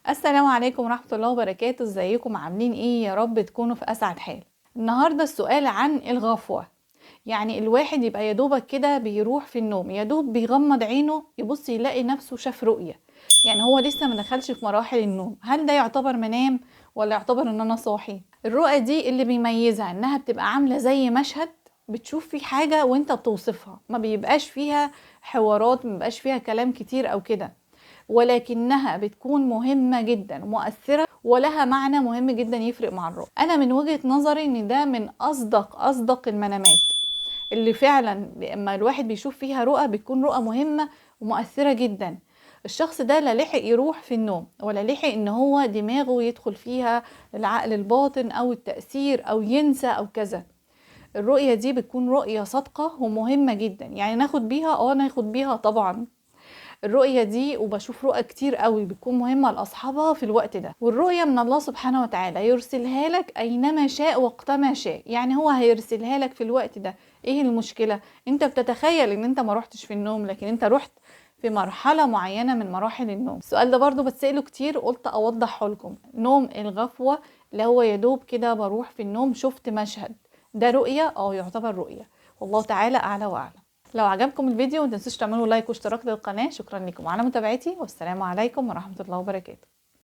السلام عليكم ورحمة الله وبركاته. ازيكم عاملين ايه؟ يا رب تكونوا في اسعد حال. النهاردة السؤال عن الغفوة، يعني الواحد يبقى يا دوبك كده بيروح في النوم، يا دوب بيغمض عينه يبص يلاقي نفسه شاف رؤية، يعني هو لسه ما دخلش في مراحل النوم. هل ده يعتبر منام ولا يعتبر ان انا صاحي؟ الرؤية دي اللي بيميزها انها بتبقى عاملة زي مشهد بتشوف فيه حاجة وانت بتوصفها، ما بيبقاش فيها حوارات، ما بيبقاش فيها كلام كتير او كده، ولكنها بتكون مهمة جدا ومؤثرة ولها معنى مهم جدا يفرق مع الرؤية. أنا من وجهة نظري إن ده من أصدق المنامات اللي فعلا لما الواحد بيشوف فيها رؤى بتكون رؤى مهمة ومؤثرة جدا. الشخص ده لا لحق يروح في النوم ولا لحق إن هو دماغه يدخل فيها العقل الباطن أو التأثير أو ينسى أو كذا. الرؤية دي بتكون رؤية صادقة ومهمة جدا، يعني ناخد بيها، ناخد بيها طبعا الرؤية دي. وبشوف رؤى كتير قوي بتكون مهمة لأصحابها في الوقت ده. والرؤية من الله سبحانه وتعالى يرسلها لك أينما شاء وقتما شاء، يعني هو هيرسلها لك في الوقت ده. ايه المشكلة؟ انت بتتخيل ان انت ما روحتش في النوم، لكن انت رحت في مرحلة معينة من مراحل النوم. السؤال ده برضو بتسأله كتير، قلت أوضحه لكم. نوم الغفوة اللي هو يدوب كده بروح في النوم شفت مشهد، ده رؤية؟ يعتبر رؤية. والله تعالى أعلى وأعلم. لو عجبكم الفيديو ما تنسوش تعملوا لايك واشتراك للقناة. شكرا لكم على متابعتي، والسلام عليكم ورحمة الله وبركاته.